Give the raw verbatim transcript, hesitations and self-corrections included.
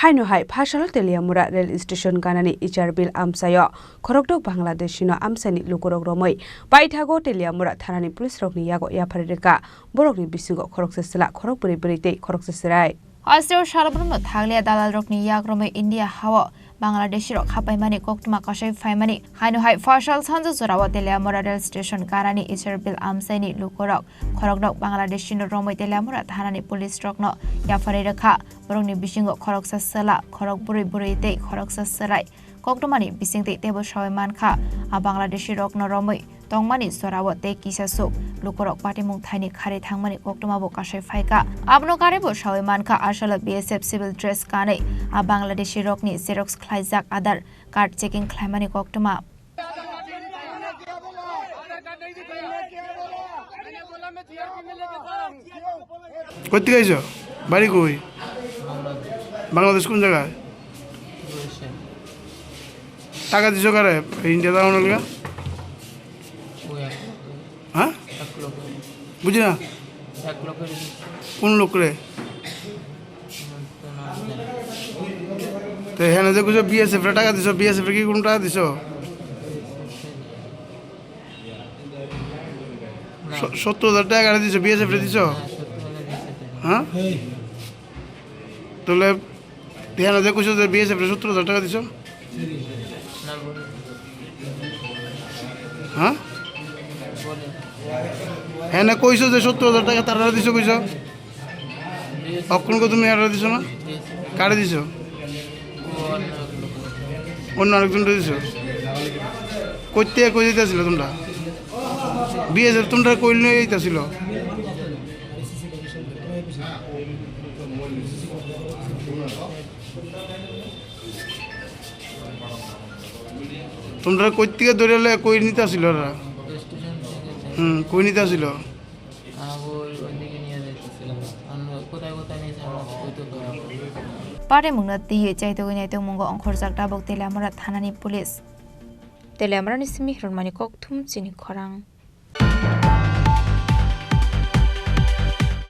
Haino hai phasal Teliamura rail station ganani Icharbil amchaio khorokdok Bangladeshino amchaini lukurok romwi paithago Teliamura thanani police rokni yago yapharwi rwkha. Borokni bisingo khoroksa chwla, khorok bwrwi bwrwi tei khoroksa chwrai. Hasteo sarabrumno thanglia dalalrokni yak romwi India hao Bangladeshirok hapaimani koktwma kasai phaimani. Haino hai phasal sanja jorao Teliamura rail station ganani Icharbil amchaini lukurok khorokdok Bangladeshino romwi Teliamura thanani police rokno yapharwi rwkha. Borokni bisingo khoroksa chwla, khorok bwrwi bwrwi tei khoroksa chwrai. Koktwmani bisingtwi teibo sawi mankha, a Bangladeshi rokno romwi tongmani jorao tei kisa swk lukurok patimung thaini kharwi thangmani koktwmabo kasai phaikha. Abono karibo sawi mankha, asalo B S F civil dress kanwi a Bangladeshi rokni xerox khlaijak Aadhaar card checking khlaimani koktwma. Koi thik aiso? Bari koi? Bangladesh kun jaga? Taka diso kare? India ta ono lega? Ha? Buji na? Kun lok re? Te hena je kujo B S F re taka diso, B S F re ki kun taka diso? Sottor hajar taka kare diso, B S F re diso? Ha? Tole te hena je kujo je B S F re sottor hajar taka diso? Ha? Hena koiso je sottor hajar taka tara diso koiso? Okkon ko tumi ara diso na? Kare diso? Onno arekjon diso? Koitte koi jaitasilo tomra? B S F tomra koi loi jaitasilo? Tomra koittike doriya loi koi nitasilo ora? Hmm, koi nitasilo? Patimungno twiwi chaitugwi naitugmungo ongkhorjak tabuk Teliamura thanani police. Teliamurani simi hirmani kokthum chini khorang.